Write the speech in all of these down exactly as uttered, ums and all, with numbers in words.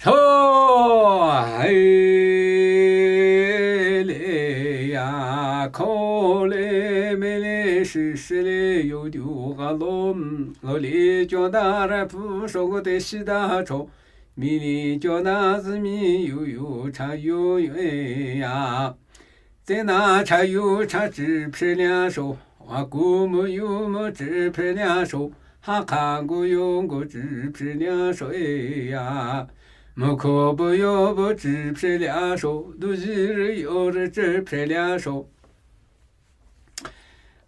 Thoh, hei le ya, kho le me le shi shi le yo du ga lo, lo le jo da ra pu sho go te shi da cho, mi le jo da zi mi yu yu cha yu yu e ya. Zena cha yu cha chi phe lia sho, wa gu mu yu mu chi phe lia sho, ha kha gu yu gu chi phe lia sho e ya. Mu kho bu yu bu chi phe lia sho, du zi ri yu ri chi phe lia sho.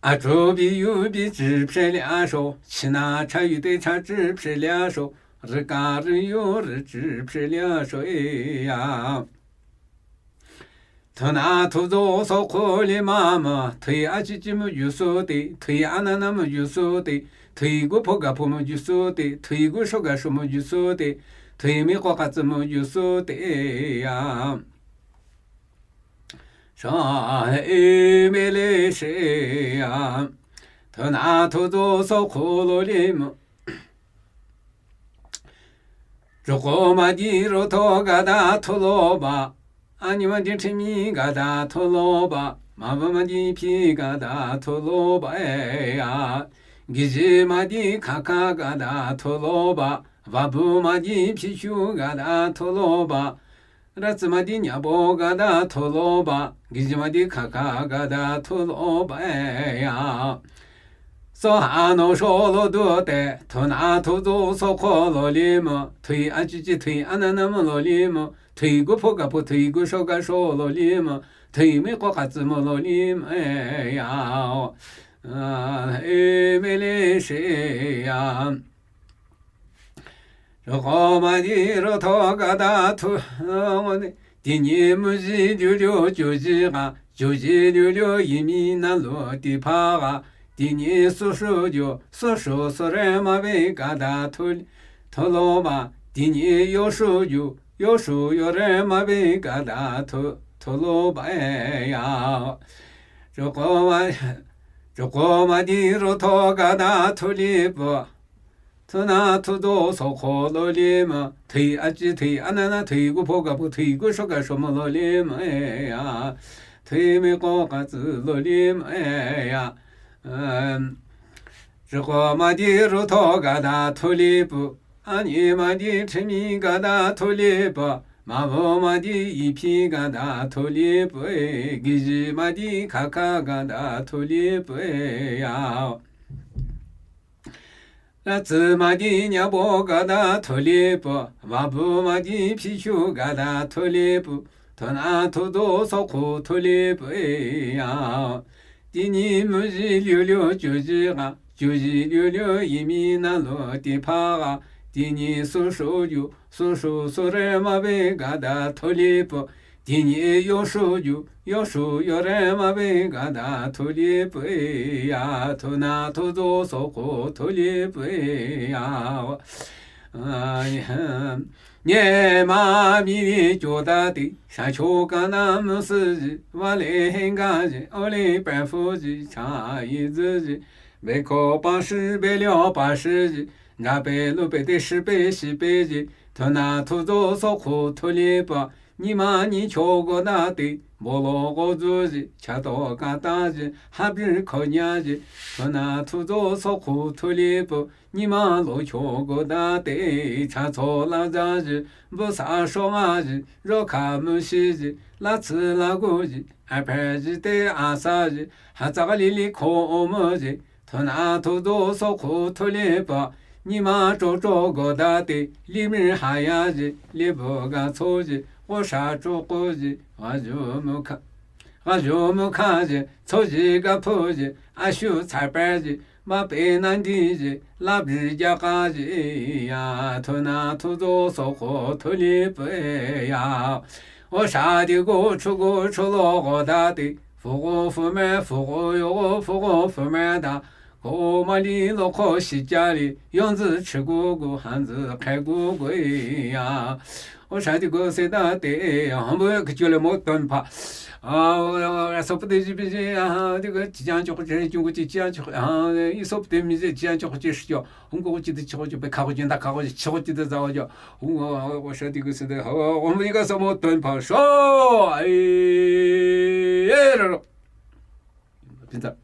A chu bi yu bi chi phe lia sho, chi na cha yu te cha chi phe lia sho, ri ka ri yu ri chi phe lia sho e ya. Thu na thu zo so kho le ma ma, thui a chi chi mu ju so te, thui a na na mu ju so te, thui gu pho ga pho mu ju so te, thui gu sho ga sho mu ju so te, thui mi kho ka tsi mu ju so te ya. Sha e me le she ya. Thu na thu zo so kho lo le ma. Zhokho ma di ro tho ga da tho lo ba. A nyi ma di chi mi ga da tho lo ba. Ma bu ma di phi ga da tho lo ba e ya. Gi zi ma di kha kha ga da tho lo ba. Va bu ma di phi shu ga da tho lo ba. Ra tsi ma di nya bo ga da tho lo ba. Gi zi ma di kha kha ga da tho lo ba e ya. So ha no sho lo du te, thu na thu zo so kho lo li mo, thui a chi chi thui a na na mo lo li mo, thui gu pho ga pho thui gu sho ga sho lo li mo, thui mi kho ka tsi mo lo li mo e ya. A, e me le she ya. Zhokho ma di ro tho ga da thu, ngo ne. Ti nyi mu zi liu liu ju zi ga, ju zi liu liu yi mi na lo ti pha ga. Ti nyi su shu ju, su shu su re ma be ga da thu, thu lo ba. Ti nyi yo shu ju, yo shu yo re ma be ga da thu, thu lo ba e ya. Zhokho ma, zhokho ma di ro tho ga da thu li po. Thu na thu zo so kho lo li ma, thui a chi thui a na na thui gu pho ga pho thui gu sho ga sho mo lo li ma e ya. Thui mi kho ka tsi lo li ma e ya. Em, zhokho ma di ro tho ga da thu li pu. A nyi ma di chi mi ga da thu li pu. Ma bu ma di yi phi ga da thu li pu e. Gi zi ma di kha kha ga da thu li pu e ya. Ra tsi ma di nya bo ga da thu li pu, va bu ma di phi shu ga da thu li pu, thu na thu zo so kho thu li pu e ya. Ti nyi mu zi liu liu ju zi ga, ju zi liu liu yi mi na lo ti pha ga, ti nyi su shu ju, su shu su re ma be ga da thu li pu, Ti nyi yo shu ju, yo shu yo re ma be ga da thu li pu e ya, thu na thu zo so kho thu li pu e ya. Ai, hmm. Nye ma mi li jo da ti, sha cho ka na mu si ji, wa le hen ga ji, o le pen fu ji, cha yi zi ji, be ko pa shi, be liu pa shi ji, na be lu be de shi be shi be ji, thu na thu zo so kho thu li pu, Nyi ma nyi cho go da te, bo lo go zu ji, cha to ka ta ji, ha bi ko nya ji, thu na thu zo so khu thu li pu. Nyi ma lo cho go da te, cha cho la za ji, bu sa sho nga ji, ro ka mu shi ji, la tsi la gu ji, a pe ji te a sa ji, ha za ga li li ko o mo ji, Thu na thu zo so khu thu li pu, nyi ma cho cho go da te, li mi ha ya ji, li bu ga cho ji, go sha cho ko ji, ga ju mu ka, ga ju mu ka ji, cho ji ga pu ji, a shu cha pe ji, ma pe nan di ji, la bi ja ka ji ya, thu na thu zo so khu thu li pu ya. O sha di gu chu gu chu lo go da di, fu gu fu me, fu gu yo gu, fu gu fu me da. Ko ma li lo ko shi ja li, yong zi chi gu gu, han zi kai gu gu ya. Sha ti ko se da te, ha, bu ke chule mo ton pha. A, so pte ji bi ji, a, ti ko chi jan chok che, chung ko chi jan chok, a, i so pte mi ji chi jan chok che shi jo. Hong ko chi de chok che, pe kha ko chi da kha ko chi chok che de za jo. Hong ko sha ti ko se de, ha, hong mi ka so mo ton pha. Sha, ai, e, ro, ro. Pin ta.